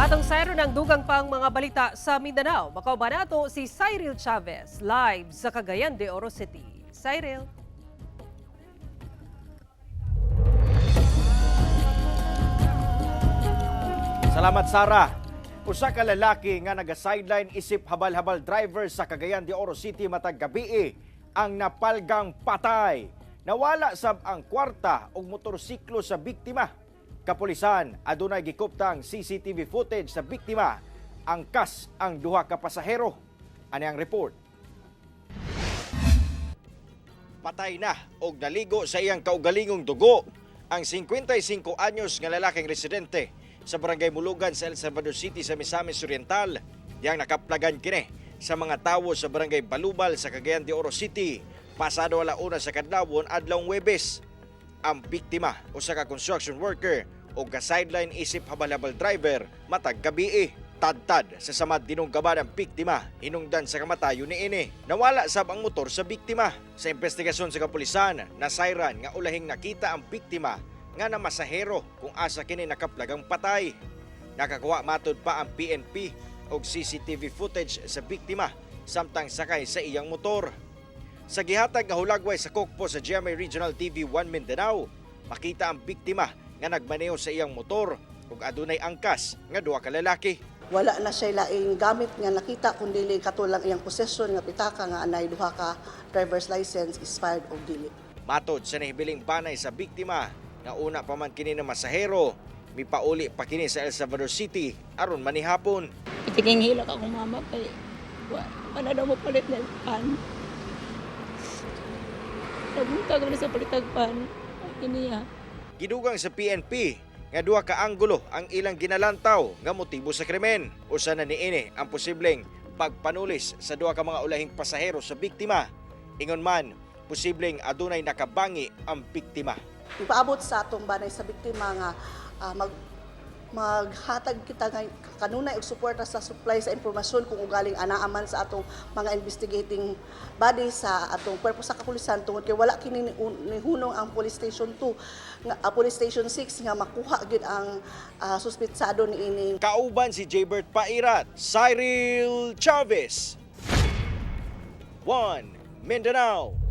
Atong sayron ang dugang pang mga balita sa Mindanao. Makauban nato si Cyril Chavez live sa Cagayan de Oro City. Cyril. Salamat, Sara. Usa ka lalaki nga naga-sideline isip habal-habal driver sa Cagayan de Oro City matag gabii ang napalgang patay. Nawala sab ang kwarta ug motorsiklo sa biktima. Kapulisan adunay gikuptang CCTV footage sa biktima. Angkas ang duha ka pasahero. Ani ang report. Patay na og naligo sa iyang kaugalingong dugo ang 55 anyos nga lalaking residente sa Barangay Mulugan sa El Salvador City sa Misamis Oriental. Diyang nakaplagan kini sa mga tawo sa Barangay Balubal sa Cagayan de Oro City pasado 1:00 sa kadlawon adlawng Huwebes. Ang biktima, usa ka construction worker o ka-sideline isip habal-habal driver matag gabii. Tadtad sa samad dinunggaban ang biktima hinungdan sa kamatayon niini. Nawala sab ang motor sa biktima. Sa investigasyon sa kapulisan, nasayran nga ulahing nakita ang biktima nga namasahero kung asa kini nakaplagang patay. Nakakuha matod pa ang PNP og CCTV footage sa biktima samtang sakay sa iyang motor. Sa gihatag nga hulagway sa kokpo sa GMA Regional TV 1 Mindanao, makita ang biktima nga nagmaneho sa iyang motor ug adunay angkas nga duha ka lalaki. Wala na siya laing gamit nga nakita kun dili katulang iyang possession nga pitaka nga anay duha ka driver's license, expired og dili. Matod sa nahibiling banay sa biktima nga una pa man kini na masahero, mipauli pa kini sa El Salvador City aron manihapon. Itiking hilak akong mama kay wala daw mo palit na pan. Nabuntag ko na sa palitag pan. Iniya. Gidugang sa PNP nga duha ka anggulo ang ilang ginalantaw nga motibo sa krimen. Usa na niini ang posibleng pagpanulis sa duha ka mga ulahing pasahero sa biktima. Ingon man, posibleng adunay nakabangi ang biktima. Ipaabot sa atong banay sa biktima nga maghatag kita ngay kanunay og suporta sa supply sa impormasyon kung ugaling anaaman sa atong mga investigating body sa atong kuwerpo sa kapulisan, tungod kay wala kini nihunong ang Police Station 2 nga Police Station 6 nga makuha gyud ang suspetsado niini. Kauban si Jaybert Pairat, Cyril Chavez. 1 Mindanao.